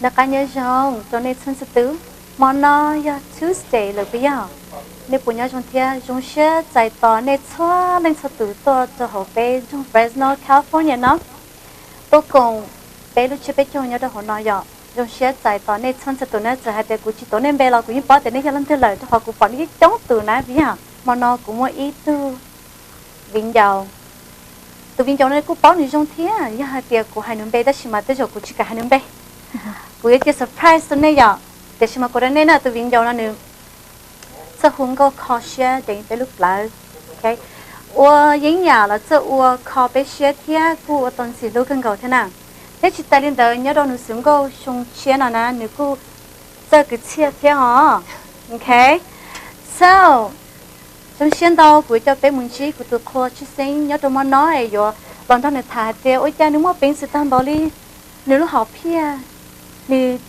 Noj qab nyob zoo rau nej txhua txhua tus. Hmo no yog Tuesday lawm puas yog? Nej puas nyob zoo thiab? Zoo siab txais tos nej txhua leej txhua tus tuaj rau hauv peb nroog Fresno, California no. Tuaj koom peb lub tsiab peb caug nyob rau hauv no yom. Zoo siab txais tos nej txhua txhua tus na. Txawm hais tias kuv tsis tuav nej npe los kuv yeej paub tias nej yog leej twg lawm, rau qhov kuv pom nej coob coob tus na puas yog? Hmo no kuv muaj ib tug viv ncaus. Tus viv ncaus no kuj paub nws zoo thiab, yog hais tias kuv hais nws npe tab sis mas tej zaum kuv tsis kam hais nws npe. Kuv yuav cia surprise rau nej yom. Tiam sis mas kuv rau nej na, tus viv ncaus no nws txawj hu nkauj kho siab ceev peb lub plawv. Ua yeeb yam los txawj ua kho peb siab thiab kuj ua tau ntxim hlub kawg nkaus thiab na. Thiab tsis tas li ntawd nyob rau nws xwv nkauj xyoo tshiab no na nws kuj txawj kwv txhiaj thiab os. Ok, so zoo siab ntau kuv coj peb mus ntsib kuv tus qhua tshwj xeeb nyob rau hmo no es yuav los nrog nws tham hais tias ua cas nws muaj peev xwm tag npaum li, nws lub hom phiaj, nws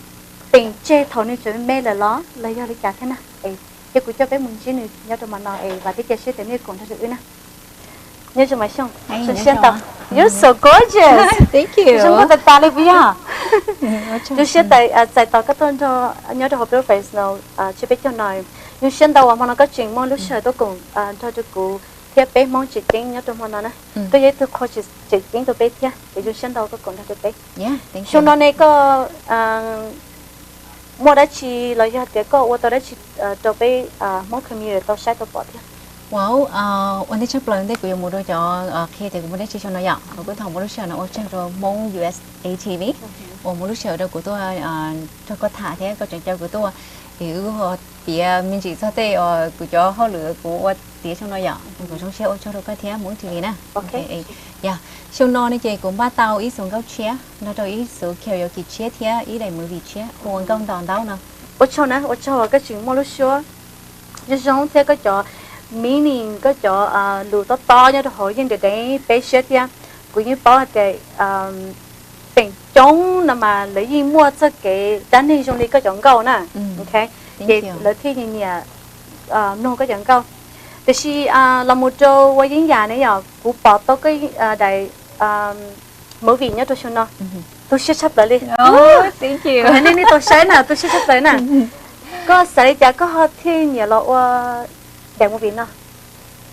teem tseg thaum nws tseem me lawm los los yog li cas thiab na. Es cia kuv coj peb mus ntsib nws nyob rau hmo no es vam thiab cia siab tias nej koom nrog rau wb na. Nyob zoo mas Xyooj, zoo siab ntau. You're so gorgeous. Zoo nkauj tas tas li puas yog? Zoo siab txais tos koj tuaj nyob rau hauv peb Fresno tsiab peb caug no. Zoo siab ntau uas hmo no koj tseem muaj lub sij hawm tuaj koom nrog rau kuv thiab peb Hmoob tseem ceeb nyob rau hmo no na. Koj yog ib tug qhua tseem ceeb rau peb thiab es zoo siab ntau koj koom nrog rau peb. Xyoo no ne koj muaj dab tsi los yog tias koj ua tau dab tsi rau peb Hmoob community tau saib tau pom thiab? Wow, ua ntej tshaj plaws ntej kuv yuav mus rau cov qhia tias kuv muaj dab tsi xyoo no yom, kuv kuj thov muaj lub sij hawm no ua tsaug rau Hmoob U S A T V uas muaj lub sij hawm rau kuv tuaj nrog koj tham thiab koj tseem caw kuv tuaj, es wb ho piav me ntsis txog tej uas kuv cov hauj lwm kuv ua tiav xyoo no yom. Kuv zoo siab ua tsaug rau koj thiab Hmoob T V na. Yog xyoo no ne ces kuv npaj tau ib xuv nkauj tshiab nrog rau ib xuv karaoke tshiab thiab ib daim movie tshiab hu ua nkauj nto ntaub no. Ua tsaug na, ua tsaug uas koj tseem muaj lub suab zoo zoo thiab koj cov meaning, koj cov lus tob tob nyob rau hauv yeej deev deev peb siab thiab. Kuv yeej paub hais tias feem coob no mas lawv yeej muaj txoj kev dab neeg zoo li koj cov nkauj na. Ces lawv thiaj nyiam nyiam mloog koj cov nkauj. Tiam sis los mus rau ua yeeb yam ne yom, kuv pom tau koj daim movie nyob rau xyoo no, tu siab tshaj plaws li. Kuv hais nej nej tau saib na, tu siab tshaj plaws na. Koj xav li cas koj ho thiaj nyiam los ua daim movie no?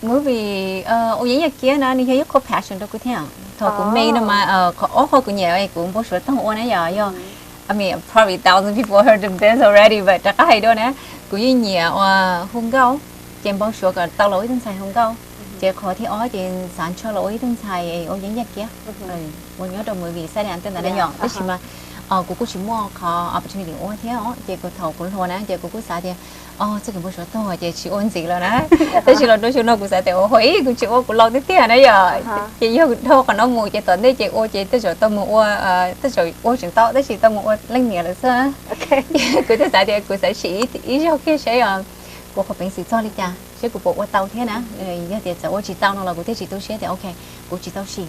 Movie ua yeeb yam kiab na nws yog ib qho passion rau kuv thiab. Thaum kuv me no mas qhov ob qho kuv nyiam kuv npau suav toog ua na yom, yog I mean, probably thousand people heard of this already, but rov qab hais dua na, kuv yeej nyiam uas hu nkauj, ces npau suav kom tau los ua ib tug ntxhais hu nkauj. Ces qhov thib ob ces xav ntshaw los ua ib tug ntxhais ua yeeb yam kiab uas nyob rau movie Saturday Night ntawd na yom. Tab sis mas kuv kuj tsis muaj qhov opportunity ua thiab os, ces kuv thaum kuv hluas na ces kuv kuj xav tias o txoj kev npau suav toog ces tsis ua ntxiv lawm na. Tab sis los rau xyoo no kuv xav tias ua hauj ib kuv tsis ua kuv laus tiag tiag na yom. Ces yog dhau qhov no mus ces tom ntej ces ua ces tej zaum tau mus ua, tej zaum ua tseem tau tab sis tau mus ua leej niam lawm xwb. Kuv thiaj xav tias kuv xav sim ib zaug kiag seb kuv qhov peev xwm txog li cas seb kuv puas ua tau thiab na. Yog tias txawm ua tsis tau no los kuv thiaj tsis tu siab tias ok, kuv tsis tau sim.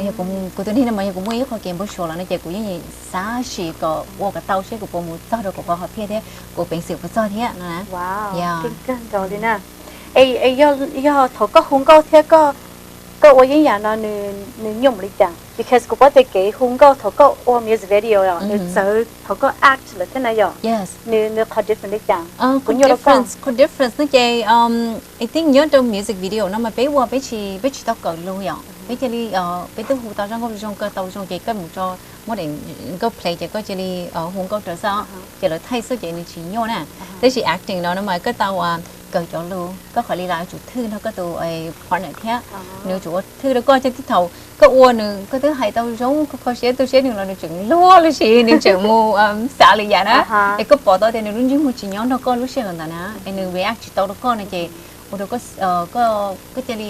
Yog kuv tus neeg no mas yog kuv muaj ib qho kev npau suav los no ces kuv yeej xav sim kom ua kom tau seb kuv puas mus txog rau kuv qhov hom phiaj thiab kuv peev xwm puas txog thiab no na. Kawg nkaus li na. Yog thaum koj hu nkauj thiab koj ua yeeb yam no nws nyuaj li cas? Because kuv paub tias kev hu nkauj thaum koj ua music video nws txawv thaum koj act lawm thiab na yom. Nws qhov difference li cas? Kuv nyuaj rau koj. Qhov difference no ces I think nyob rau music video no mas peb ua peb tsis, peb tsis tau kawm lus yom. Peb cia li, peb twb hu tau zaj nkauj zoo, kaw tau zoo ces koj mus tso, muab daim nkauj play ces koj cia li hu nkauj raws xwb, ces lawv thaij xwb ces nws tsis nyuaj na. Tab sis acting no no mas koj tau kawm cov lus, koj qhov li los yuav tsum thwj nrog koj tus partner thiab, nws yuav tsum ua thwj rau koj. Ces tib thaum koj ua nws koj twb hais tau zoo, koj kho siab tu siab nws los nws tseem luag los sis nws tseem mus xav li yam na, es koj pom tau tias nws lub ntsej muag tsis nyob nrog koj lub sij hawm ntawd na, es nws react tsis tau rau koj no ces ua rau koj cia li,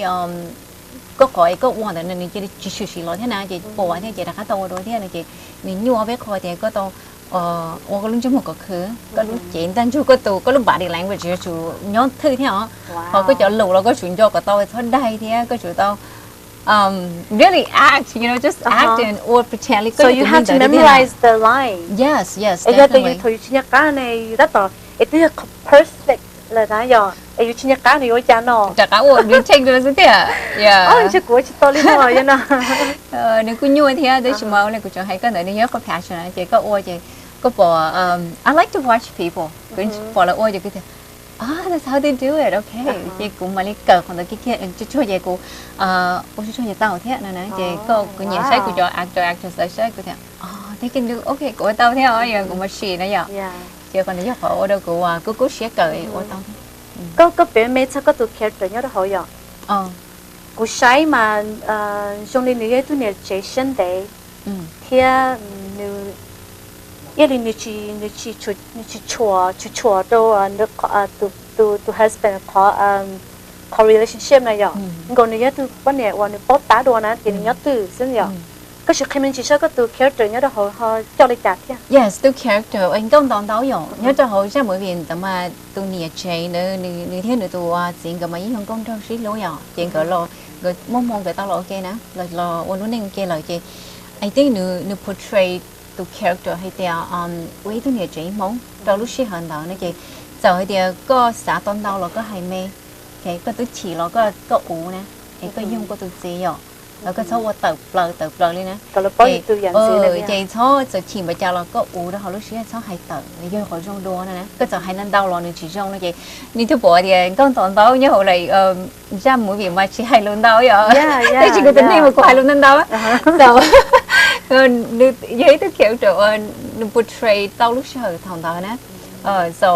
koj qhov es koj ua ntawd nws cia li tsis tshwm sim los thiab na, ces pom thiab ces rov qab tau ua dua thiab no ces nws nyuaj peb qho tias koj tau ua koj lub ntsej muag kom khwv, koj lub cev ntaj ntsug, koj tus, koj lub body language yuav tsum nyob thwj thiab os. Ho koj cov lus los koj tsum nco kom tau txhob daig thiab koj tsum tau really act, you know, just act and ua pretend li koj yog tus neeg ntawd thiab. Yes, yes, definitely. Yog tias yus thaum yus tsis nco qab ne yus tab tom es twb yog perfect lawm na yom, es yus tsis nco qab nws yuav ua cas no? Rov qab ua retake dua xwb tiag. Ntshe kuv ua tsis tau li no yog no. Nws kuj nyuaj thiab tab sis mas ua li kuv tseem hais koj ntawd nws yog qhov passion ces koj ua ces Koj pom, um, I like to watch people. Kuv pom lawv ua ces kuv tias, ah, that's how they do it, okay. Ces kuv mam li kawm qhov ntawd kiag kiag, tsuag tsuag ces kuv ua tsuag tsuag ces tau thiab no na. Ces koj, kuv nyiam saib kuv cov actor actress lawv saib kuv tias, oh, they can do, okay, kuv ua tau thiab os, yog kuv mam sim na yom. Ces qhov ntawd yog qhov ua rau kuv kub kub siab kawm ua tau thiab. Koj, koj piav me txog koj tus character nyob rau hauv yom? Kuv saib mas zoo li nws yog ib tug niam tsev siab ntev thiab nws, ib yam li nws tsis, nws tsis, nws tsis tshua, tshua, tshua rau tus, tus husband qhov, qhov relationship na yom. Nkaus nws yog tus poj niam uas nws paub tab dua na ces nws nyob twj ywm xwb yom. Koj sim qhia me ntsis saib koj tus character nyob rau hauv ho coj li cas thiab? Yes, tus character nkauj ntau ntau yom, nyob rau hauv zaj movie ntawd mas tus niam tsev ntawd nws thiab nws tus txiv nkawd mas yeej yog nkauj nraug sib hlub yom, ces nkawd los, nkawd muaj hmoo nkawd tau los ua ke na, los ua lub neej ua ke lawm ces I think nws, nws portray tus character hais tias ua ib tug niam tsev Hmoob rau lub sij hawm ntawd no ces txawm hais tias koj xav tau ntau los koj hais me, koj twb chim los koj, koj uv na, es koj yoog koj tus txiv yom, los koj txhob ua tawm plaws tawm plaws li na. Ces txhob, txawm chim npaum cas los koj uv rau hauv lub siab txhob hais tawm, yog qhov zoo dua no na, koj txawm hais ntau ntau los nws tsis zoo no ces nws thiaj pom tias nkauj ntau ntau nyob hauv lawm, zaj movie mas tsis hais lus ntau yom. Tab sis kuv tus neeg mas kuv hais lus ntau ntau. So nws yog ib tug character uas nws portray tau lub sij hawm thaum ntawd na. So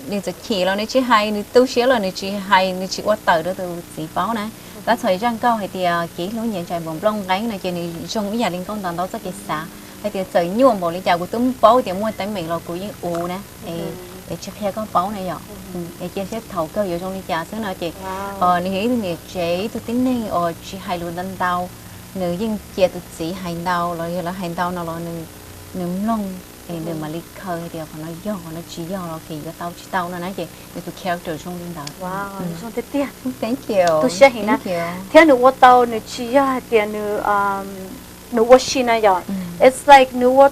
nws txawm chim los nws tsis hais, nws tu siab los nws tsis hais, nws tsis ua tawm rau tus txiv paub na. Tab txhais zaj nkauj hais tias kev hlub nyias ntsais npaum nplooj nqeeb no ces nws zoo ib yam li nkauj ntau ntau txoj kev xav hais tias txawm nyuaj npaum li cas kuv twb paub tias muaj teeb meem los kuv yeej uv na, es tsis qhia koj paub na yom. Es cia siab thaum kawg yuav zoo li cas xwb no ces nws yog ib tug niam tsev, ib tug tib neeg uas tsis hais lus ntau ntau, nws yeej cia tus txiv hais ntau los yog lawv hais ntau no los nws mloog, es nws mam li khaws hais tias qhov no yog, qhov no tsis yog los kev yuav tau tsis tau no na ces nws tus character zoo li ntawd. Thank you. Thiab nws ua tau, nws tsis yog hais tias nws, nws ua si na yom. It's like nws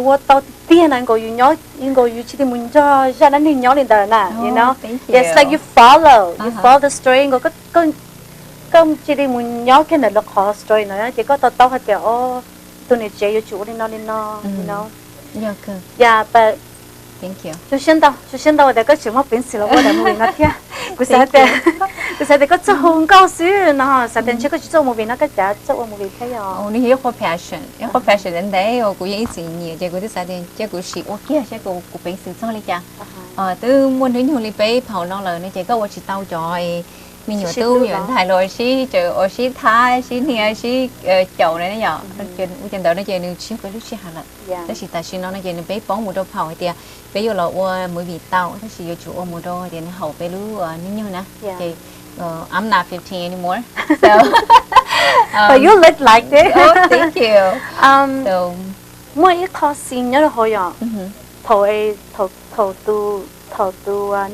ua tau tiag tiag na, nkaus yus nyob, nkaus yus cia li mus nrog zaj dab neeg nyob li ntawd na, you know. It's like you follow, you follow the story, nkaus koj cia li mus nyob kiag ntawm lawv qhov story no ces koj to taub hais tias o, tus niam tsev yuav tsum ua li no li no, you know. Yeah, but thank you. Zoo siab ntau, zoo siab ntau tias koj tseem muaj peev xwm los ua daim movie no thiab. Kuv xav tias, kuv xav tias koj txawj hu nkauj xwb no, xav tias ntshe koj tsis txawj ua movie no koj cas txawj ua movie thiab yom? Nws yog ib qho passion, ib qho passion ntev ntev uas kuv yeej ib txwm nyiam ces kuv twb xav tias cia kuv sim ua kiag saib kuv peev xwm txog li cas. Twb muaj hnub nyoog li peb phaum no lawm no ces koj ua tsis tau cov me nyuam tub me nyuam ntxhais los sib, ua sib thab sib hnia sib caum na yom. Ua cov ntawd no ces nws tsis yog peb lub sij hawm lawm. Tab sis tam sim no no ces nws peb poob mus rau phaum hais tias peb yuav los ua movie tau tab sis yuav tsum ua mus rau hais tias nws haum peb lub hnub nyoog na. Ces I'm not fifteen anymore. So but you look like it. Thank you. So muaj ib qho scene nyob rau hauv yom, thaum, thaum, thaum tus,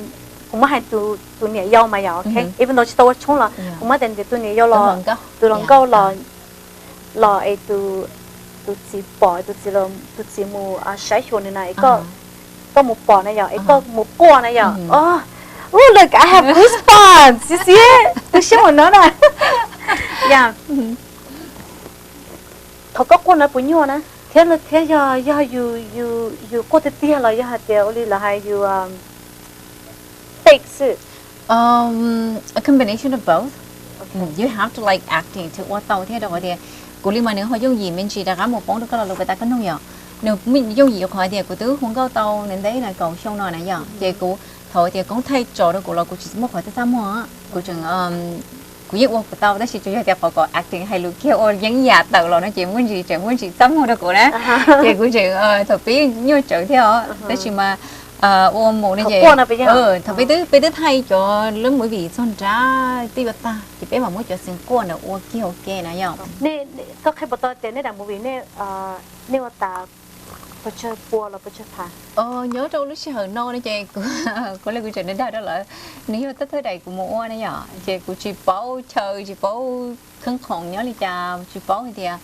kuv muab hais tus niam yau mas yom, ok, even though tsis tau ua tshoob los kuv muab tias tus niam yau los, tus hluas nkauj los, los es tus txiv pom, tus txiv mus saib xyuas nws na, koj mus pom na yom, es koj mus quaj na yom. Look, I have goosebumps, you see it? Tu siab mus no na. Ya, thaum koj quaj no puas nyuaj na? Thiab, thiab yog, yog yus, yus quaj tiag tiag los yog hais tias ua li lawv hais yus fake xwb? A combination of both. You have to like acting to ua tau thiab rau qhov tias kuv li mas nws ho yooj yim me ntsis rov qab mus poob rau koj lo lus puas tas koj nug yom. Nws yooj yim qhov tias kuv twb hu nkauj tau ntev ntev na, kaum xyoo no na yom, ces kuv thaum tias koob thaij tso rau kuv los kuv tsis muaj qhov txaj muag, kuv tseem, kuv yeej ua kuv tau tab sis tsuas yog tias qhov kom acting hais lus kiag ua yeeb yam tawm los no ces muaj ntsis tseem muaj ntsis txaj muag rau kuv na. Ces kuv tseem thaum pib nyuaj tsawv thiab os, tab sis mas ua mus no ces thaum peb twb, peb twb thaij cov lub movie txog nrab twb yuav tag ces peb mam muab cov scene quaj ntawd ua kiag ua ke na yom. Koj qhia puas tau tias nej daim movie nej, nej ua tas puas tsawg pua los puas tsawg phav? Nyob rau lub sij hawm no no ces kuv, kuv li kuv tseem dag dag rau lawv, nws yog thawj thawj daim kuv mus ua na yom, ces kuv tsis paub chaw tsis paub khab khoom nyob li cas, tsis paub hais tias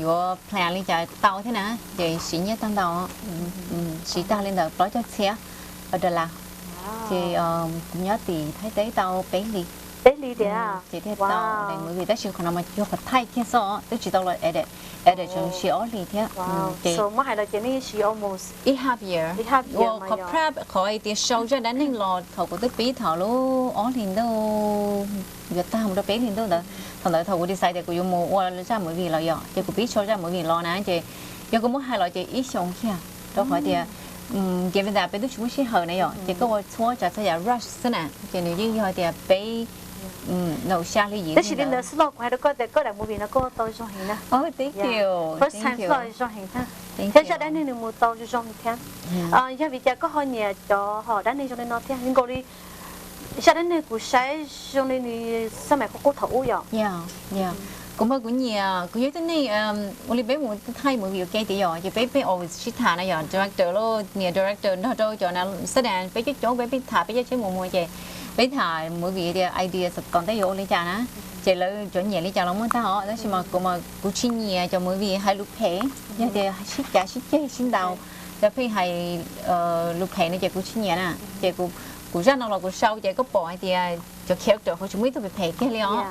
yuav plan li cas tau thiab na, ces siv nyiaj tag ntau, siv tag li ntawd plaub caug txhiab dollar. Ces kuv nyob tim Thaib teb tau peb hlis, peb hlis tias ces thiaj tau daim movie, tab sis qhov no mas yog qhov thaij kiag xwb twb tsis tau los edit. edit tseem siv ob hlis thiab. Ces muab hais los ces nej siv almost ib half year. Ua qhov prep, qhov tias sau zaj dab neeg los thaum kuv twb pib thaum lub ob hlis ntuj yuav tag mus rau peb hlis ntuj ntawd. Thaum ntawd thaum kuv decide tias kuv yuav mus ua zaj movie los yom, ces kuv pib sau zaj movie los na, ces yog koj muab hais los ces ib xyoos kiag, rau qhov tias kev vim tias peb twb tsis muaj sij hawm na yom, ces koj ua txhua tsav txhua yam rush xwb na, ces nws yeej yog tias peb nau xya hli yim. Tab sis li ntawd xwb los kuv hais rau koj tias koj daim movie no koj tau zoo heev na. First time xwb los zoo heev thiab. Thiab zaj dab neeg nws mus tau zoo zoo heev thiab. Yog vim cas koj ho nyiam cov hom dab neeg zoo li no thiab? Nkaus li zaj dab neeg kuv saib zoo li nws xab maim qub qub thaum ub yom. Kuv mas kuv nyiam, kuv yog ib tug neeg ua li peb mus thaij movie ua ke tias yom, ces peb peb always sib tham na yom, director los niam director nrog rau cov na xab das peb coob coob peb pheej tham peb caij tsheb mus mus ces peb tham movie tias idea tom ntej yuav ua li cas na, ces lawv cov nyiam li cas los muaj tag os, tab sis mas kuv mas kuv tsis nyiam cov movie hais lus phem, yog tias sib cav sib ceg sib ntaus, cov pheej hais lus phem no ces kuv tsis nyiam na. Ces kuv zaj no los kuv sau ces koj pom hais tias cov character qhov tsis muaj ib tug phem phem kiag li os.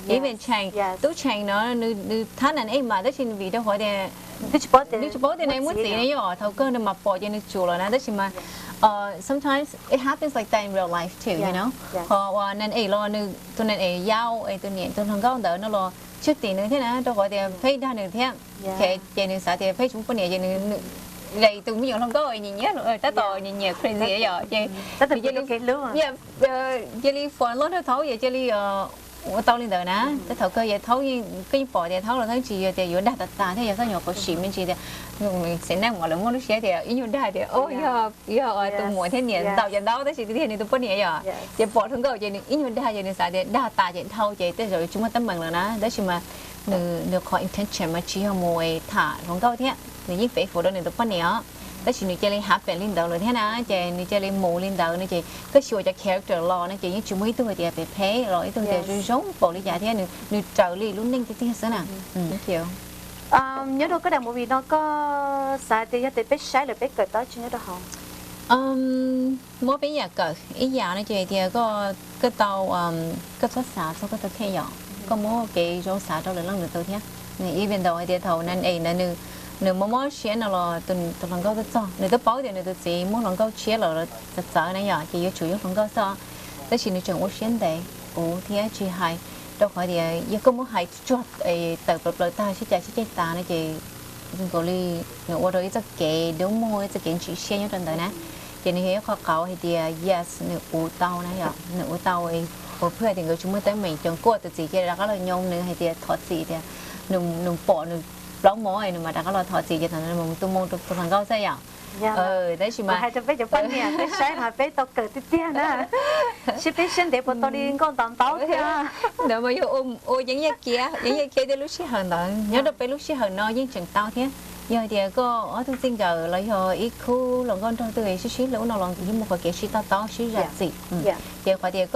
Even Chang, tub Chang no nws thab Nan Ej mas tab sis nws vim rau qhov tias nws tsis paub tias nws muaj txiv na yom, thaum kawg nws mas pom ces nws tsum lawm na, tab sis mas sometimes it happens like that in real life too, you know. Ho uas Nan Ej los nws tus Nan Ej yau es tus niam tus hluas nkauj ntawd no los tsis tim nws thiab na, rau qhov tias pheej dag nws thiab. Ces nws xav tias pheej tsis muaj poj niam ces nws de tus me nyuam hluas nkauj nyiam nyiam, tab tom nyiam nyiam crazy yom, ces cia li fall in love rau thaub, ces cia li ua tau li ntawd na. Tab thaum kawg ces thaub yeej, koj yeej pom tias thaub los thaub tsis yog tias yuav dag tas tas thiab, yog txoj nyuag qhuav sim me ntsis tias xev neeg mas lawv muaj lub siab tias ib nyuag dag tias o yog, yog tus muam thiab niam ntaus ces ntaub, tab sis tiag tiag nws tus poj niam yom. Ces pom hluas nkauj ces nws ib nyuag dag ces nws xav tias dag tas ces dhau ces tej zaum tsis muaj teeb meem lawm na, tab sis mas nws qhov intention mas tsis yog mus tham hluas nkauj thiab, nws yeej faithful rau nws tus poj niam os. Tab sis nws cia li happen li ntawd lawm thiab na, ces nws cia li mus li ntawd no ces koj xyuas cov character los no ces yeej tsis muaj ib tug hais tias phem phem los ib tug tias zoo zoo npaum li cas thiab, nws raws li lub neej tiag tiag xwb na. Nyob rau koj daim movie no koj xav tias yog tias peb saib lawm peb kawm tau dab tsi nyob rau hauv? Muab peb yam kawm, ib yam no ces tias koj tau, koj txhob xav txog koj tus kheej yom, koj muab kev zoo xav rau lwm leej lwm tus thiab. Even though hais tias thaum Nan Ej ntawd nws mob mob siab no los tus hluas nkauj tuaj txog, nws twb paub tias nws tus txiv muaj hluas nkauj tshiab lawm txawv txawv na yom, ces yuav tsum yog hluas nkauj xwb, tab sis nws tseem ua siab ntev puv thiab tsis hais, rau qhov tias yog koj muab hais tsuag tawm plaws plaws tag sib cav sib ceg tas no ces nkaus li nws ua rau ib txoj kev dub muag, ib txoj kev ntsim siab nyob rau ntawd na. Ces nws yog ib qho qauv hais tias yes nws uv tau na yom, nws uv tau, ua phwj tias nkawd tsis muaj teeb meem, ces kuj tus txiv cia li rov qab los nyoo nws hais tias thov txim tias nws pom nws plaub mov nws mam rov qab los thov txim, ces thaum ntawd nws mus tu moo rau tus hluas nkauj xwb yom. Tab sis mas hais rau peb cov poj niam peb saib mas peb tau kawm tiag tiag na, seb peb siab ntev puas tau li nkauj ntaus ntaub thiab. Ntawd mas yog ua yeeb yaj kiab, yeeb yaj kiab thiab lub sij hawm ntawd nyob rau peb lub sij hawm no yeej tseem tau thiab. Yog hais tias koj ob tug txij nkawm los yog ib khub hluas nkauj nrog twg sib sib hlub no los yeej muaj qhov kev sib to taub sib zam txim. Ces qhov tias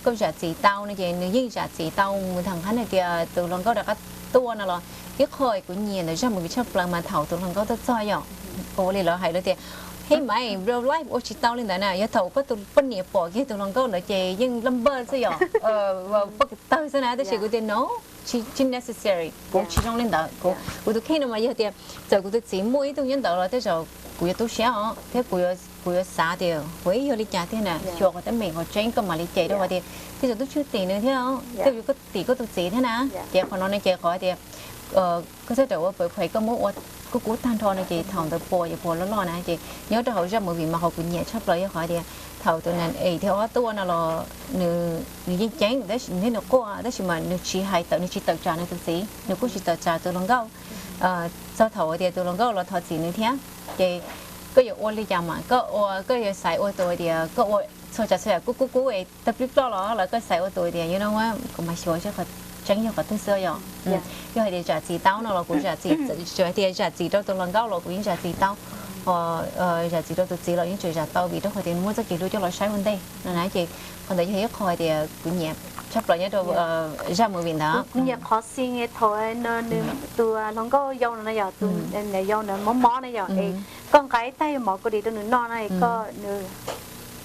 koj zam txim tau no ces nws yeej zam txim tau mus tham qhab hais tias tus hluas nkauj rov qab tuaj no los. Ib qho kuv nyiam ntawm zaj movie tshaj plaws mas thaum tus hluas nkauj tuaj txog yom, ua li lawv hais lawv tias he maiv real life ua tsis tau li ntawd na, yog thaum koj tus poj niam pom kiag tus hluas nkauj ntawd ces yeej laj npawj xwb yom, poj kws tawg xwb na, tab sis kuv tias no, tsis necessary, kuv tsis zoo li ntawd, kuv tus kheej no mas yog tias txawm kuv tus txiv muaj ib tug nyob ntawd los tej zaum kuv yuav tu siab os thiab kuv yuav xav tias ua ib yog li cas tiag na, xyuas qhov teeb meem qhov tseeb koj mam li cem rau qhov tias tej zaum twb tsis tim nws thiab, tej zaum koj tim koj tus txiv thiab na. Ces qhov no ne ces qhov tias koj txhob rawm ua pawv phem, koj muab ua kub kub tag nrho no ces thaum ntawd puas yuav puas loj loj na. Ces nyob rau hauv zaj movie mas qhov kuv nyiam tshaj plaws yog qhov tias thaum tus Nan Ej thiab ob tuaj no los nws yeej ceeb tab sis nws thiab nws quaj tab sis mas nws tsis hais tawm, nws tsis tawm tsam nws tus txiv, nws kuj tsis tawm tsam tus hluas nkauj. Txog thaum tias tus hluas nkauj los thov txim nws thiab, ces koj yuav ua li cas mas koj ua, koj yuav xaiv ua tus tias koj ua txhua tsav txhua yam kub kub kub es tag plib ploj los lawm koj xaiv ua tus tias you know what, kuv mas xyuas seb qhov tseeb yog qhov twg xwb yom. Yog hais tias zam txim tau no los kuv zam txim, hais tias zam txim rau tus hluas nkauj los kuv yeej zam txim tau, ho zam txim rau tus txiv los yeej tseem zam tau vim rau qhov tias nws muaj txoj kev hlub coj los saib ua ntej no na. Ces qhov ntawd yog ib qho tias kuv nyiam tshaj plaws nyob rau zaj movie ntawd. Kuv nyiam qhov scene thaum nws tus hluas nkauj yau no na yom, tus niam yau na mob mob na yom, es koj nqa ib tais mov kua dis rau nws noj na, koj, nws,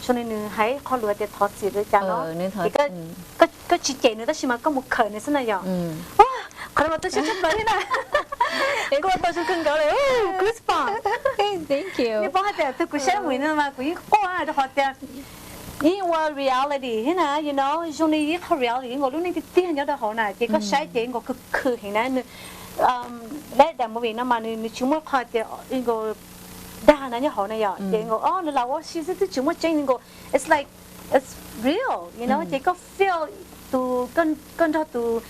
zoo li nws hais qhov lus tias thov txim li cas no, ces koj tsis cem nws tab sis mas koj mus khawm nws xwb na yom. Qhov no mas tu siab tshaj plaws thiab na. Kuv tau zoo kawg nkaus li, goosebumps. Thank you. Nws paub hais tias tus kuv saib movie no mas kuv yeej quaj rau qhov tias yeej ua reality thiab na, you know, zoo li ib qho reality nkaus lub neej tiag tiag nyob rau hauv na, ces koj saib ces nkaus khwv khwv heev na. Nws, lawv daim movie no mas nws tsis muaj qhov tias nkaus dag na nyob hauv na yom, ces nkaus o nws lam ua si xwb twb tsis muaj tseeb, nkaus it's like it's real, you know, ces koj feel tus, koj nrog tus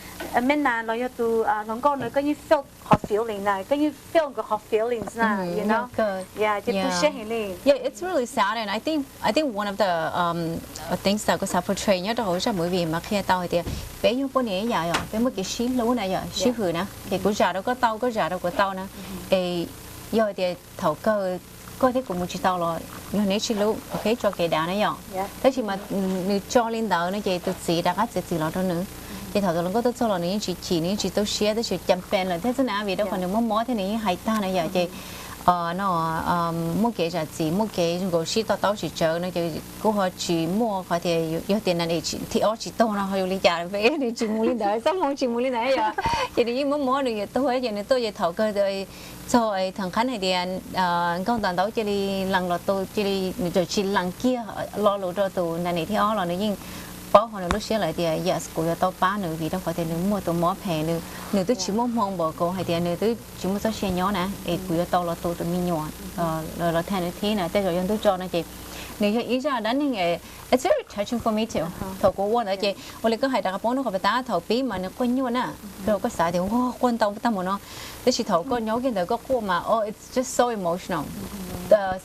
me nas los yog tus hluas nkauj na koj yeej feel qhov feeling na, koj yeej feel nkawd qhov feelings na, you know. Yeah, ces tu siab heev li. Yeah, it's really sad, and I think I think one of the things that kuv xav portray nyob rau hauv zaj movie mas qhia tau hais tias peb yog poj niam ib yam yom, peb muaj kev sib hlub na yom, sib hwm na, ces kuv zam rau koj tau, koj zam rau kuv tau na, es yog tias thaum kawg koj thiab kuv mus tsis tau los yog neb sib hlub, ok, tso kev dav na yom. Tab sis mas nws tso li ntawd no ces tus txiv rov qab txiav txim los rau nws. Ces thaum tus hluas nkauj tuaj txog los nws yeej tsis chim, nws yeej tsis tu siab, tab sis cas pes lawm thiab xwb na, vim rau qhov nws mob mob thiab nws yeej hais tag na yom, ces no muaj kev zam txim, muaj kev nkaus sib to taub tsis tsawv no ces kuj ho tsis muaj qhov tias yog tias na thib ob tsis tuag no ho yuav li cas, peb nws tsis mus li ntawd, txoj hmoo tsis mus li ntawd yom. Ces nws yeej mob mob nws yuav tuag ces nws tuaj ces thaum kawg txog thaum qhab hais tias nkauj ntaus ntaub cia li lees los tus, cia li nws txawm tsis lees kiag lo lus rau tus na niam thib ob los nws yeej paub hauv nws lub siab lawm tias yes kuv yuav tau pab nws vim rau qhov tias nws muaj tus mob phem, nws twb tsis muaj hmoo npaum kuv hais tias nws twb tsis muaj txoj sia nyob na, es kuv yuav tau los tu tus me nyuam los thaj nws thib na, tej zaum yog ntuj tso no ces nws yog ib zaj dab neeg it's very touching for me too. Thaum kuv ua ntawd ces ua li koj hais rov qab poob rau qhov pes tab thaum pib mas nws quaj nyuaj na, rau koj xav tias quaj ntau tag mus no, tab sis thaum koj nyob kiag ntawd koj quaj mas oh it's just so emotional.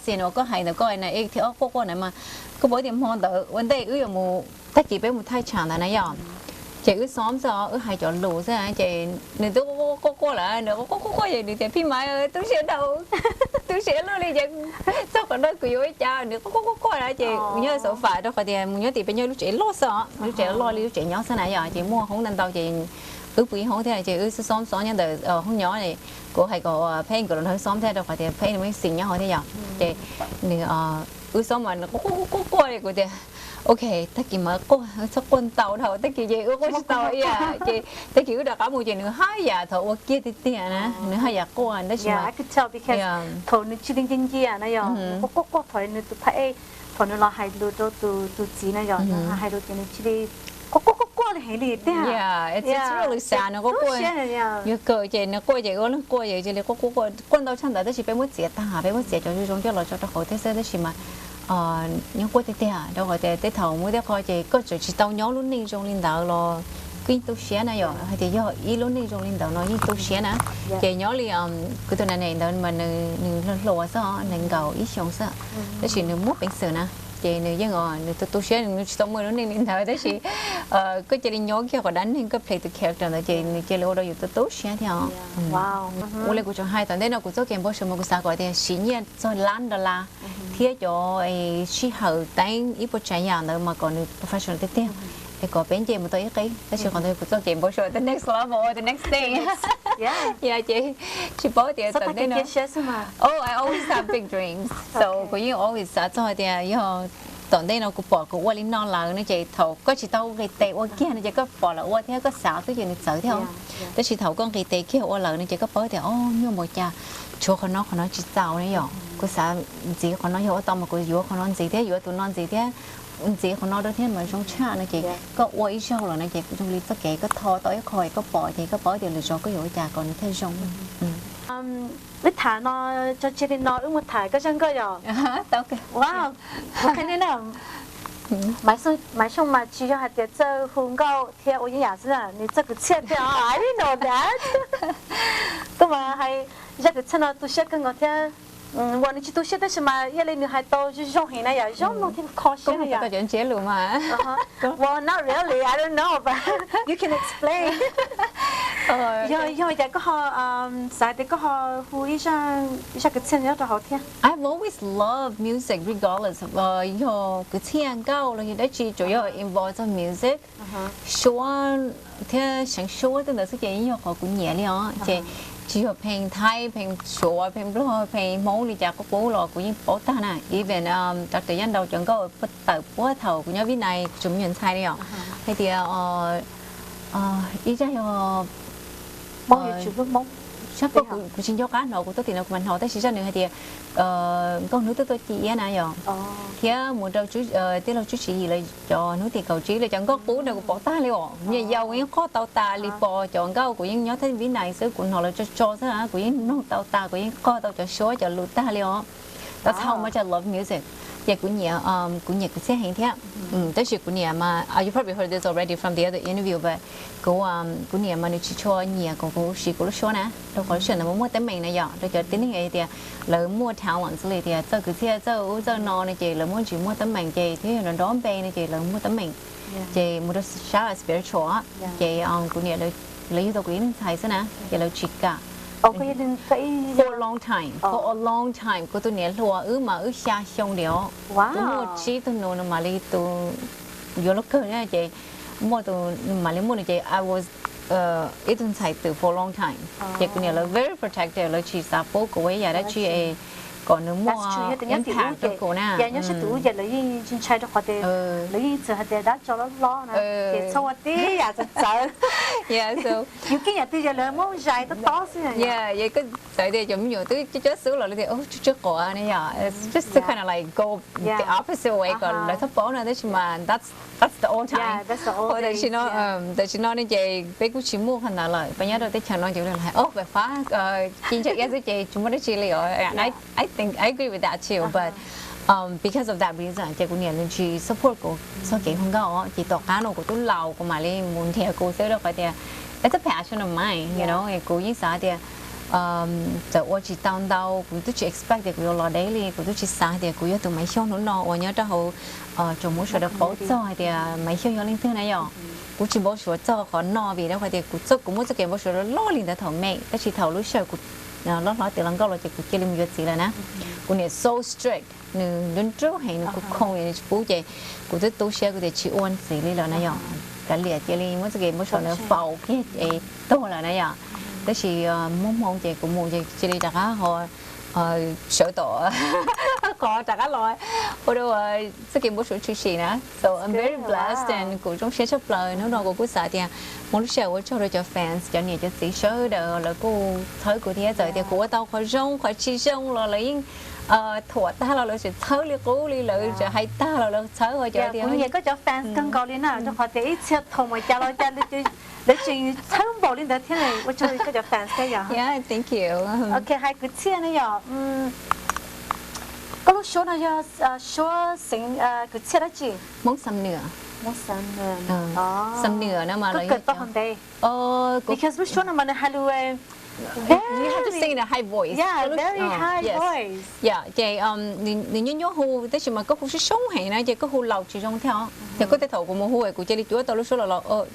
Xim uas koj hais ntawd koj na es thib ob quaj quaj ntawd mas koj paub tias hmo ntawd ua ntej wb yuav mus, tag kis peb mus thaij tsam ntawd na yom, ces wb xob xwb, wb hais cov lus xwb ces nws twb quaj quaj lawm, nws quaj quaj quaj ces nws tias phij Maiv, tu siab dhau, tu siab luaj li ces txog qhov no kuv yuav ua cas, nws quaj quaj quaj quaj na ces nyob xauv fam rau qhov tias mus nyob tim peb nyob lub tsev loj xwb os, lub tsev loj li lub tsev nyob xwb na yom, ces muaj hoob ntau ntau ces wb pw ib hoob thiab ces wb xob xob nyob ntawm hoob nyob, kuv hais kom Pheb nkawd los nrog wb xob thiab rau qhov tias Pheb nws muaj xim nyob hauv thiab yom, ces nws wb xob mas nws quaj quaj quaj quaj li kuv tias ok, tag kis mas quaj, txhob quaj ntau dhau, tag kis ces wb quaj tsis tau ib yam ces tag kis wb rov qab mus ces nws haj yam thaum ua kiag tiag tiag na, nws haj yam quaj tab sis mas thaum nws cia li ncia ncia na yom, quaj quaj quaj thaum nws tus phab ej, thaum nws los hais lus rau tus txiv na yom, nws hais lus ces nws cia li quaj quaj quaj quaj li heev li tiag. Nws quaj quaj, yog kawg ces nws quaj ces ua leej quaj ces cia li quaj quaj quaj quaj ntau tshaj ntawd tab sis peb muab txiav tag, peb muab txiav cov zoo zoo coj los tso rau hauv thiab xwb tab sis mas nyob quaj tiag tiag rau qhov tias tej thaum muaj tej qho ces koj tseem tsis tau nyob lub neej zoo li ntawd los koj yeej tu siab na yom, hais tias yog ib lub neej zoo li ntawd no yeej tu siab na. Ces nyob li kuv tus na ne ntawd mas nws hluas hluas xwb, nees nkaum ib xyoos xwb, tab sis nws muaj peev xwm na, ces nws yeej nws tu tu siab nws tsis tau muaj lub neej li ntawd tab sis koj cia li nyob kiag qhov dab neeg koj play tus character ntawd ces nws cia li ua rau yus tu tu siab thiab. Ua li kuv tseem hais tom ntej no kuv txoj kev npau suav mas kuv xav kom tias siv nyiaj txog lab dollar thiab cov sij hawm teeb ib puas tsav yam ntawd mas kom nws professional tiag tiag, es kom peb nce mus tau ib qib, tab sis qhov ntawd kuv txoj kev npau suav the next level, the next thing. Yog ces tsis paub tias tom ntej no, oh I always have big dreams, so kuv yeej always xav txog tias yog tom ntej no kuv pom kuv ua li no lawm no ces thaum koj tsis tau nqis tes ua kiag no ces koj pom lawv ua thiab koj xav xwb ces nws txawv thiab. Tab sis thaum koj nqis tes kiag ua lawm no ces koj paub tias o, nyuaj npaum cas, tshuav qhov no qhov no tsis txaus na yom, kuv xav ntxiv qhov no yog ua tau mas kuv yuav qhov no ntxiv thiab yuav tus no ntxiv thiab, ntxiv qhov no rau thiab mas zoo tshaj no ces koj ua ib zaug lawm no ces zoo li txoj kev koj tho tau ib qho es koj pom ces koj paub tias lwm zaus koj yuav ua cas kom nws thiaj zoo. Wb tham no tso tseg li no wb mus tham koj zaj nkauj yom. Wow, kuv qhia nej na, Maiv Xyooj mas tsis yog hais tias txawj hu nkauj thiab ua yeeb yam xwb na, nws txawj kwv txhiaj thiab os, I didn't know that. Koj mas hais zaj kwv txhiaj no tu siab kawg nkaus thiab. Uas nws tsis tu siab tab sis mas yog li nws hais tau zoo zoo heev na yom, zoo mloog thiab kho siab na yom. Well, not really, I don't know, but you can explain. Yog, yog cas koj ho xav tias koj ho hu ib zaj kwv txhiaj nyob rau hauv thiab? I've always loved music regardless, yog kwv txhiaj nkauj los yog dab tsi tsuas yog involve txog music, suab thiab seev suab tej ntawd xwb ces yeej yog qhov kuv nyiam li os. Ces tsis yog pheej Thaib, pheej Suav, pheej Nplog, pheej Hmoob li cas qub qub los kuv yeej paub tag na. Even Doctor Yaj Nraug cov nkauj tawm puag thaum kuv nyob Vib Nais kuv tseem me nyuam ntxhais li os, hais tias ib zaj yog Hmoob yuav tsum hlub Hmoob. Sab pog kuv tsis nco qab hnov, kuv tuaj tim no kuv mam hnov, tab sis zaj nws hais tias nkauj hnub twb tuaj ci iab na yom, thiab mus rau tij laug Tswb Siv Yim lawv cov hnub tim kaum tsib lawv cov nkauj qub na kuv pom tag li os. Nyuam yaus kuv yeej qog tau tas li, pom cov nkauj kuv yeej nyob thaj Vib Nais xwb, kuv hnov lawv tso tso xwb na kuv yeej mloog tau tas, kuv yeej qog tau cov suab cov lus tag li os. That's how much I love music. Ces kuv nyiam, kuv nyiam kwv txhiaj heev thiab. Tab sis kuv niam mas, you probably heard this already from the other interview, but kuv, kuv niam mas nws tsis tshua nyiam kom kuv siv kuv lub suab na, rau qhov lub sij hawm ntawd muaj teeb meem na yom, rau cov tib neeg hais tias lawv muaj talent li tias txawj kwv txhiaj, txawj ub txawj no no ces lawv muaj ntsis muaj teeb meem ces thiab yog nrov nrov npe no ces lawv muaj teeb meem. Ces mus rau sab spiritual ces kuv niam, lawv yug tau kuv ib ntxhais xwb na ces lawv tsis kam. For a long time, for a long time, kuv tus niam hluas wb mas wb xya xyoo li os, twb muaj tsib tug nus, nws mam li tus yuav luag kawg na ces muaj tus, mam li muaj nws ces I was ib tug ntxhais twm for a long time. Ces kuv niam lawv very protective, lawv tsis xav pub kuv ua ib yam dab tsi es kom nws muaj impact rau kuv na. Yeah, so, yeah, koj txawv tias cov me nyuam twb cov cov xub los lawv tias tsw tsw quav ne yom, just to kind of like go the opposite way kom lawv txhob paub no, tab sis mas that's the old time. Tam sim no, tam sim no ne ces peb kuj tsis muaj qhov ntawd lawm, peb nyob rau teb chaws no ces lawv hais, oh, pem fab ci ntsa iab xwb ces tsis muaj dab tsi li os. I think I agree with that too, but because of that reason ces kuv niam nws tsis support kuv txog kev hu nkauj os. Ces tom qab no kuv twb laus kuv mam li mus nrhiav kuv xwb rau qhov tias it's a passion of mine, you know, kuv yeej xav tias txawm ua tsis tau ntau, kuv twb tsis expect tias kuv yuav los deb li, kuv twb tsis xav tias kuv yog tus Maiv Xyooj hnub no uas nyob rau hauv tsoom Hmoob sawv daws paub txog hais tias Maiv Xyooj yog leej twg na yom. Kuv tsis npau suav txog qhov no vim rau qhov tias kuv txoj, kuv muaj txoj kev npau suav loj li ntawd thaum me, tab sis thaum lub sij hawm kuv loj hlob tiav hluas nkauj los ces kuv cia li mus yuav txiv lawm na. Kuv niam so strict, nws nruab nruab heev, nws kuj khoom, nws tsis pub ces kuv twb tu siab kuv tias tsis ua txiv li lawm na yom. Kav liam, cia li muab txoj kev npau suav ntawd faus kiag es tuag lawm na yom. Tab sis muaj hmoo ces kuv mus ces cia li rov qab ho sawv tom qhov rov qab los ua rau txoj kev npau suav tshwm sim na. So I'm very blessed and kuv zoo siab tshaj plaws. Hnub no kuv kuj xav tias muaj lub sij hawm ua tsaug rau cov fans, cov niam cov txiv sawv daws lawv kuj txhawb kuv thiab, txawm tias kuv ua tau qhov zoo qhov tsis zoo los lawv yeej thuam tag los lawv tseem txhawb li qub li, lawv tseem hais tag los lawv txhawb. Kuv nyiam koj cov fans kawg nkaus li na, rau qhov tias ib txhia thuam mus cas los cas lawv tseem txhawb npaum li ntawd thiab. Ua tsaug koj cov fans thiab yom. Ok, hais kwv txhiaj ne yom. Koj lub suab no yog suab xeev kwv txhiaj dab tsi? Hmoob Xam Nwm. Xam Nwm no mas koj kawm tau qhov ntev? Because lub suab no mas nws hais lus very high voice. Yeah, ces nws nyuaj nyuaj hu tab sis mas koj hu soob soob heev na ces koj hu laus tsis zoo thiab os. Ces koj tej thaum kuv mus hu kuv cia li cuab tau lub suab los los,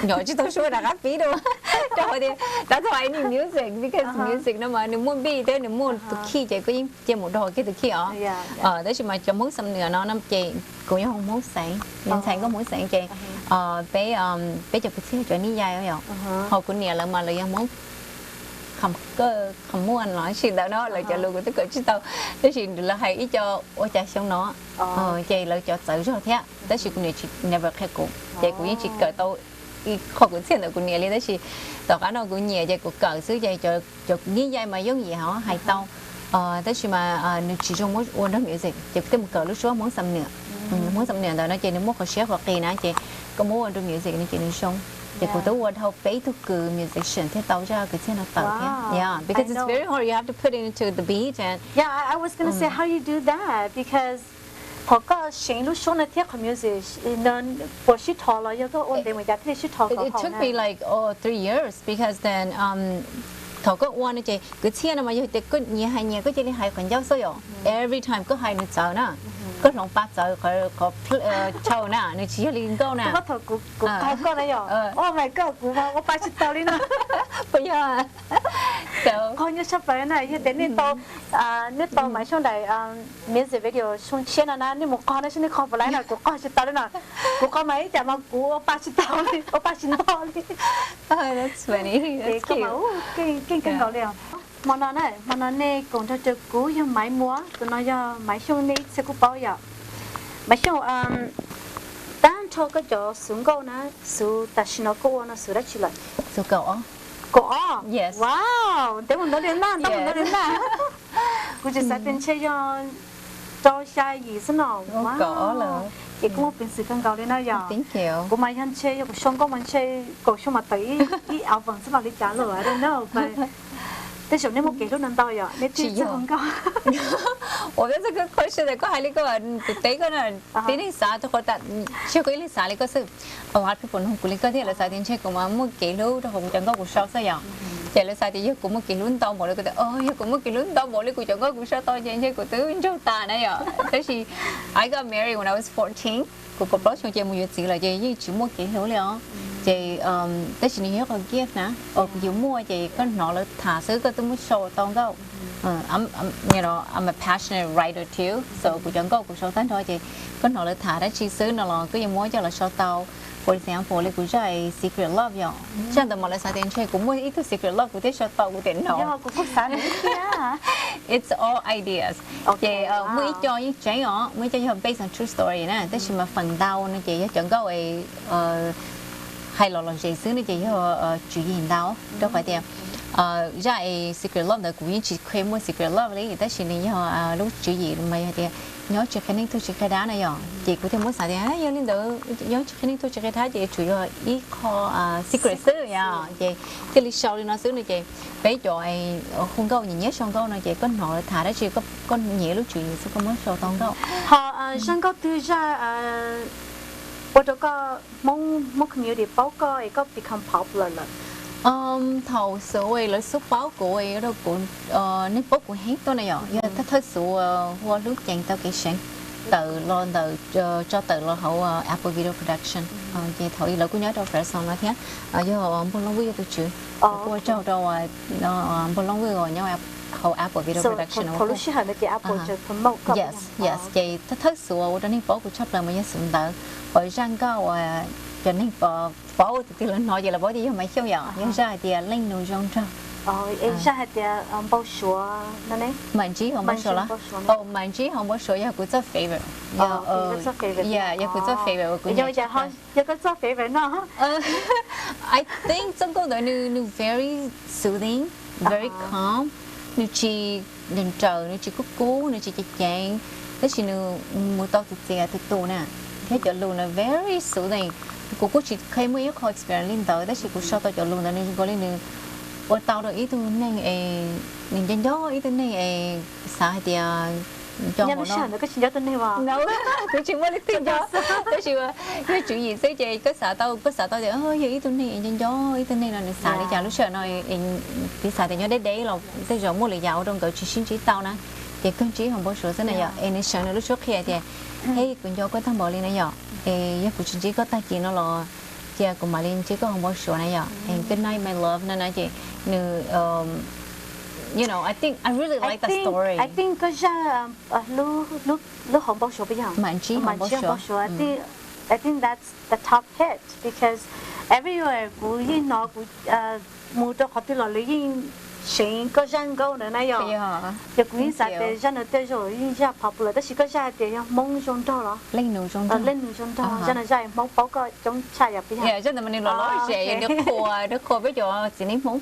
nyom tsis tau suab rov qab pib dua. Rau qhov tias that's why I need music, because music no mas nws muaj beat thiab nws muaj tus key ces koj yeej cia mus dog kiag tus key os. Tab sis mas cov Hmoob Xam Nwm no ces kuv yog Hmoob xeev, yog ntxhais nkauj Hmoob xeev ces peb, peb cov kwv txhiaj cov nij yai yom, ho kuv niam lawv mas lawv yog Hmoob Qham Muaj los sis ntawd no, lawv cov lus kuv twb kawm tsis tau, tab sis lawv hais ib co ua cas xyoo no ces lawv cov txawv zog thiab, tab sis kuv niam tsis never qhia kuv ces kuv yeej tsis kawm tau ib qho kwv txhiaj ntawm kuv niam li, tab sis tom qab no kuv nyiam ces kuv kawm xwb ces cov nij yai mas yooj yim hos hais tau. Tab sis mas nws tsis zoo muab ua nrog music ces kuv thiaj mus kawm lub suab Hmoob Xam Nwm. Hmoob Xam Nwm ntawd no ces nws muaj qhov siab qhov qis na ces koj muab ua nrog music no ces nws zoo. Ces kuv twb ua dhau peb tug kws musician thiaj tau zaj kwv txhiaj no tawm thiab. Yeah, because it's very hard, you have to put it into the beat and Yeah, I, I was gonna say how you do that because thaum koj seev lub suab no thiab qhov music no puas sib dhos los yog koj ua ntev mus cas thiaj li sib dhos kom haum na? It took me like oh three years because then thaum koj ua no ces kwv txhiaj no mas yog tias koj nyiam hais nyias koj cia li hais qhov ncauj xwb yom. Every time koj hais nws txawv na, koj hloov pa txawv qhov chaw na, nws tsis yog li nkauj na. Thaum kuv qog koj na yom, oh my god, kuv ua pa tsis tau li no. Puas yog? Qog nyuaj tshaj plaws na, yog tias nej tau, nej tau Maiv Xyooj daim music video xyoo tshiab no na, nej mus qog na saib nej qog puas laib no, kuv qog tsis tau li no. Kuv qog mas ib cas mas kuv ua pa tsis tau li, ua pa tsis nto li. Ces koj mas keej kawg nkaus li os. Hmo no na, hmo no nej koom nrog rau kuv yog Maiv Muas, tus no yog Maiv Xyooj, nej ib txhia kuj paub yom. Maiv Xyooj, tag nrho koj cov xuv nkauj na, xuv tam sim no koj ua no xuv dab tsi lawm? Xuv kaum ob. Kaum ob. Wow, ntev mus ntau li na, ntev mus ntau li na. Kuv tseem xav tias ntshe yog rau xya yim xwb no. Ces koj muaj peev xwm kawg nkaus li na yom. Kuv mas yog ntshe yog kuv sau nkauj mas ntshe kaum xyoo mas tawm ib album xwb los li cas lawm, I don't know. Tej zaum nej muaj kev hlub ntau yom, nej thiaj txawj ua nkauj. Ua peb txoj koj qhov xwb koj hais li koj, kuv teb koj na, tib neeg xav rau qhov, tsis yog koj ib leeg xav li koj xwb. A lot of people nug kuv li koj thiab, lawv xav tias ntshe kuv mas muaj kev hlub rau qhov kuv cov nkauj kuv sau xwb yom. Ces lawv xav tias yog kuv muaj kev hlub ntau npaum li, kuv tias, o, yog kuv muaj kev hlub ntau npaum li kuv cov nkauj kuv sau tau ces ntshe kuv twb ntsaug tas na yom. Tab sis I got married when I was fourteen, kuv kaum plaub xyoo ces mus yuav txiv lawm ces yeej tsis muaj kev hlub li os. Ces tab sis nws yog ib qho gift na, kuv yuav muaj ces koj hnov lawv tham xwb koj twb muab sau tau nkauj. I'm a passionate writer too, so kuv cov nkauj kuv sau tag nrho ces koj hnov lawv tham dab tsi xwb no los koj yuav muab coj los sau tau. For example li kuv zaj Secret Love yom, zaj ntawd mas lawv xav tias ntshe kuv muaj ib tug secret love kuv thiaj sau tau, kuv tias no, it's all ideas. Ces muaj ib co yeej tseeb os, muaj ib co yog based on true story na, tab sis mas feem ntau no ces yog cov nkauj hais los lom zem xwb no ces yog tswv yim ntau, rau qhov tias zaj Secret Love ntawd kuv yeej tsis kheev muaj secret love li, tab sis nws yog lub tswv yim mas yog tias nyob tsis qhia neeg tuag tsis qhia dab na yom, ces kuv thiaj muab xav tias yog li ntawd nyob tsis qhia neeg tuag tsis qhia dab ces tsuas yog ib qho secret xwb yom, ces thiaj li sau li no xwb no ces peb cov hu nkauj nyiam nyiam sau nkauj no ces koj hnov lawv tham dab tsi koj nyiam lub tswv yim xwb koj muab sau tau nkauj. Ho zaj nkauj twg zaj ua rau koj Hmoob, Hmoob community paub koj es koj become popular lawm? Thaum xub lawv xub paub kuv, rau kuv, neeg paub kuv heev tuaj na yom, yog thawj thawj xub hu ua Hlub Ceev tau kev seev, tawm los ntawm, tso tawm los hauv Apple Video Production. Ces thaum i lawv kuj nyob rau Fresno no thiab, yog Npug Looj Vwj yog tus tswv, kuj ua tsaug rau Npug Looj Vwj uas nyob hauv Apple Video Production. Yes, yes, ces thawj thawj xub ua rau neeg paub kuv tshaj plaws mas yog xub ntawd, uas zaj nkauj uas cov neeg paub tiag tiag lawv hnov ces lawv paub tias yog Maiv Xyooj yom, yog zaj hais tias Leej Nus Zoo Nraug. Zaj hais tias npau suav, mam ntsib hauv npau suav los? Mam ntsib hauv npau suav yog kuv txoj favorite. Yog kuv txoj favorite uas kuv nyiam. Yog koj txoj favorite no. I think txoj nkauj ntawd nws, nws very soothing, very calm, nws tsis nrawm nrawm, nws tsis kub kub, nws tsis ceev ceev, tab sis nws mus tau tus txias tus tus na, thiab cov lus ntawd very soothing. Kuv kuj tsis kheev muaj ib qho experience li ntawd tab sis kuv sau tau cov lus ntawd nws zoo nkaus li nws ua tau rau ib tug neeg es nws nco nco ib tug neeg es xav hais tias nco, kuv tsis muaj leej twg nco, tab sis yog tswv yim xwb ces koj xav tau, koj xav tau tias yog ib tug neeg es nco nco ib tug neeg no nws xav li cas lub sij hawm no, piv xam tias nyob deb deb los tej zaum muaj lwm yam ua rau nkawd tsis sib ntsib tau na, ces kawg ntsib hauv npau suav xwb na yom, es nws seev nws lub suab qhia tias, hej, kuv nco koj tag npaum li na yom, es yog kuv tsis ntsib koj tag kis no los cia kuv mam li ntsib koj hauv npau suav na yom, es good night my love no na, ces nws, you know, I think I really like the story. I think koj zaj lub hauv npau suav puas yog? Mam ntsib hauv npau suav. I think that's the top hit because everywhere kuv yeej hnov, kuv mus rau qhov twg los lawv yeej seev koj zaj nkauj ntawd na yom. Ces kuv yeej xav tias zaj no tej zaum yeej zaj popular tab sis koj zaj hais tias yog Hmoob zoo nraug los? Leej Nus Zoo Nraug. Leej Nus Zoo Nraug, zaj no zaj Hmoob paub koj coob tshaj yom puas yog? Zaj ntawd mas nws los lom zem, nws qhuas, nws qhuas peb cov txiv neej Hmoob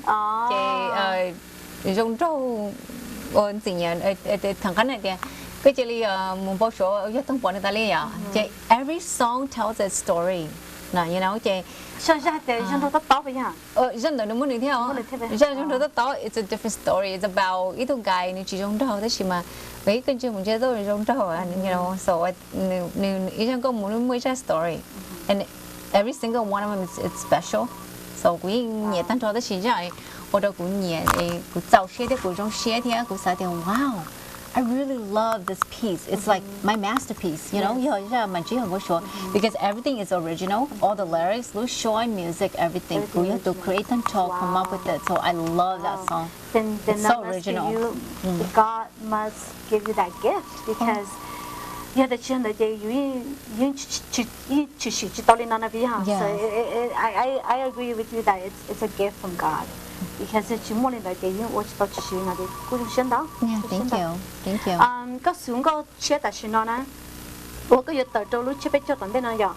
ces zoo nraug, ua ntxim nyiam, tham qab na tias koj cia li mus npau suav yog toog pom nws tas li yom, ces every song tells a story na, you know, ces zaj hais tias zoo nraug tob tob puas yog? Zaj ntawd nws muaj nws thiab os. Zaj zoo nraug tob tob, it's a different story, it's about ib tug guy nws tsis zoo nraug tab sis mas ib koj ntsia mus ntsia tau zoo nraug, so ib zaj nkauj mus muaj ib zaj story, and every single one of them is special. So kuv yeej nyiam tag nrho tab sis zaj ua rau kuv nyiam, kuv txaus siab thiab kuv zoo siab thiab kuv xav tias wow, I really love this piece. It's like my masterpiece, you know, yog zaj Mam Ntsib Hauv Npau Suav, because everything is original, all the lyrics, lub suab, music, everything, kuv yog tus create tag nrho, come up with it, so I love that song. It's so original. God must give you that gift because yog tias tsis yog ntawd ces yus yeej tshwm sim tsis tau li no na, puas yog? So I agree with you that it's a gift from God because yog tsis muaj li ntawd ces yeej ua tsis tau tshwm sim li no ces kuj zoo siab ntau. Koj xub nkauj tshiab tam sim no na, uas koj yuav tawm rau lub tsiab peb caug tom ntej no yom,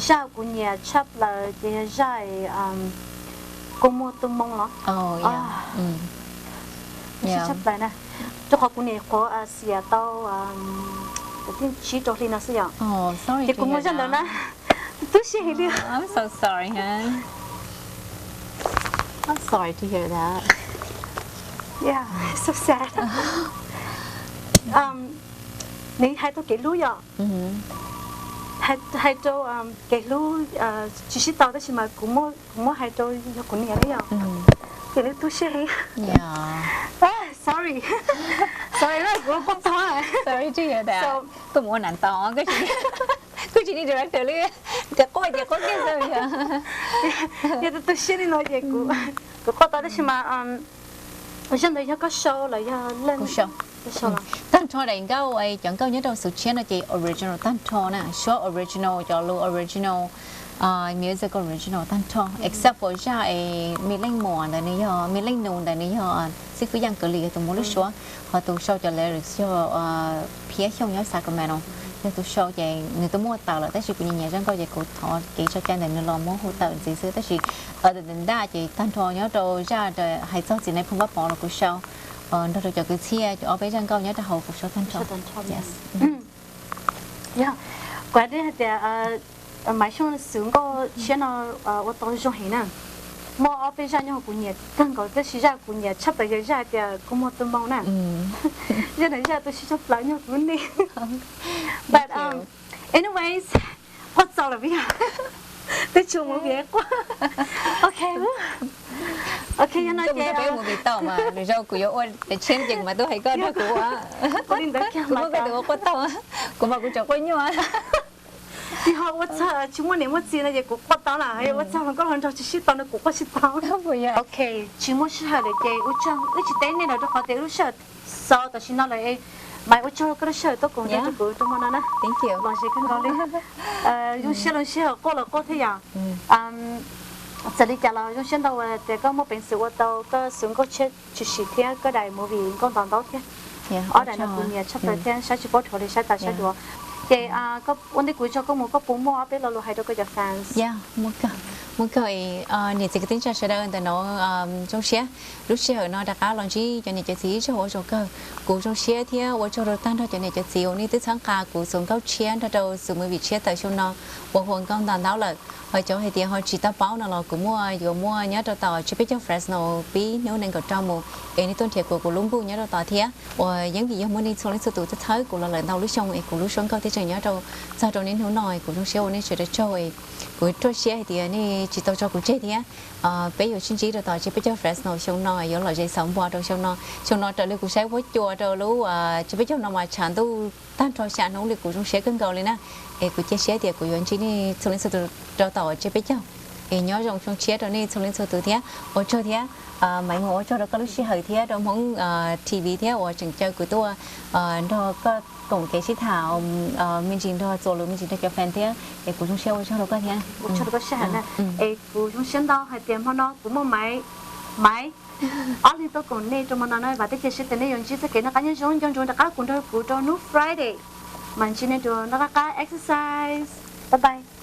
zaj kuv nyiam tshaj plaws ces yog zaj Kua muag tu moo los? Sib tshaj plaws na, rau qhov kuv niam quav xiam tau kaum tsib rau hli no xwb yom. Ces kuv muaj zaj ntawd na, tu siab heev li. I'm so sorry, hun. I'm sorry to hear that. Yeah, so sad. Nws hais tau kev hlub yom, hais rau kev hlub tsis sib tau tab sis mas kuv muab hais rau yog kuv niam li yom. Kev hlub tu siab heev. Sorry, sorry, kuv quaj tag. Sorry to hear that. Kuv mus ua nam ntau, kuv tsis niag director li, ces quaj ces quaj kiag xwb. Yog tu siab li no ces kuv quaj tau tab sis mas zaj ntawd yog koj sau los yog leej? Tag nrho daim nkauj, cov nkauj nyob rau Xov Tshiab no ces original tag nrho na, suab original, cov lus original, music original tag nrho, except for zaj es Me Leej Muas ntawd nws yog, Me Leej Nus ntawd nws yog xib fwb Yaj Kav Lis yog tus muaj lub suab, ho tus sau cov lyrics yog Phiab Xyooj nyob Sacramento, yog tus sau ces nws twb muaj tawm lawm tab sis kuv nyiam nyiam zaj nkauj ces kuv thov kev tso cai ntawm nws los muab hu tawm ntxiv xwb tab sis other than that ces tag nrho nyob rau zaj hais txog txiv nai phoo Vaj Pov los kuv sau nrog rau cov kwv txhiaj, cov ob peb zaj nkauj nyob rau hauv kuv sau tag nrho. Kuv hais tias Maiv Xyooj xwv nkauj tshiab no ua tau zoo heev na. Muaj ob peb zaj nyob hauv kuv nyiam kawg nkaus tab sis zaj kuv nyiam tshaj plaws yog zaj hais tias kua muag tu moo na. Zaj ntawd zaj tu siab tshaj plaws nyob kuv niam. But anyways, quaj txaus lawm yog, twb tsis ua movie quaj. Ok, ok, yog no ces mus vim tau mas nws zoo kuv yuav ua daim tshiab ces kuv mam tuaj hais koj nrog kuv ua. Kuv muab koj tus ua quaj tau, kuv mas kuv tseem quaj nyuaj. Yog ua txog tsis muaj niam muaj txiv no ces kuv quaj tau lawm, yog ua txog hluas nkauj hluas nraug tsis sib tau no kuv quaj tsis tau. Ok, tsis muaj sij hawm lawm ces ua tsaug, wb tsis teb nej lawm rau qhov tias wb lub sij hawm xaus tam sim no lawm. Maiv, ua tsaug koj lub sij hawm tuaj koom nrog rau kuv rau hmo no na. Los ze kawg nkaus li. Zoo siab lub sij hawm quaj los quaj thiab yom. Txawm li cas los zoo siab ntau uas tias koj muaj peev xwm ua tau koj xwv nkauj tshiab tshwm sim thiab koj daim movie nkauj ntaus ntaub thiab. Ob daim no kuv nyiam tshaj plaws thiab saib tsis paub dhuav li, saib tas saib dua. Ces ua ntej kuv tso koj mus koj puas muaj ob peb lo lus hais rau koj cov fans? Muaj kawg, niam txiv kwv tij neej tsa sawv daws ntawm no zoo siab lub sij hawm no rov qab los ntsib cov niam cov txiv ib zaug ua zaum kawg. Kuv zoo siab thiab ua tsaug rau tag nrho cov niam cov txiv uas nej twb txhawb nqa kuv xwv nkauj tshiab nrog rau xwv movie tshiab tawm xyoo no uas hu ua nkauj ntaus ntaub lawm. Ho cov hais tias ho tsis tau paub no los kuv muaj, yuav muaj nyob rau tom tsiab peb caug Fresno pib hnub nees nkaum rau mus, es nej tuaj nrhiav kuv, kuv lub npawb nyob rau tod thiab. Uas yeej vim yog muaj nej txhua leej txhua tus txhawb kuv los lawm ntau lub xyoo es kuv lub suab nkauj thiaj tseem nyob rau txog rau niaj hnub no es kuv zoo siab ua nej sawv daws tsaug es kuv ruaj siab hais tias nej tsis tau tso kuv tseg thiab. Peb yuav sib ntsib rau tom tsiab peb caug Fresno xyoo no, yuav lom zem xaus npo rau xyoo no. Xyoo no raws li kuv saib huab cua rau lub tsiab peb caug no mas tshav ntuj tag nrho xya hnub li, kuv zoo siab kawg nkaus li na. Es kuv cia siab tias kuv yuav ntsib nej txhua leej txhua tus rau tom tsiab peb caug. Es nyob zoo xyoo tshiab rau nej txhua leej txhua tus thiab ua tsaug thiab. Maiv Muas, ua tsaug rau koj lub sij hawm thiab rau Hmoob T V thiab uas tseem caw kuv tuaj nrog koj koom kev sib tham me ntsis nrog txuas lus me ntsis nrog cov fan thiab. Es kuv zoo siab ua tsaug rau koj thiab. Ua tsaug rau koj sij hawm na. Es kuv zoo siab ntau hais tias hmo no kuv muaj Maiv, Maiv, ob leeg tuaj koom nej rau hmo no na. Vam thiab cia siab tias nej yuav ntsib txoj kev noj qab nyob zoo, nco ntsoov rov qab koom nrog kuv rau hnub Friday. Mam ntsib nej dua, noj qab qab, exercise, bye bye.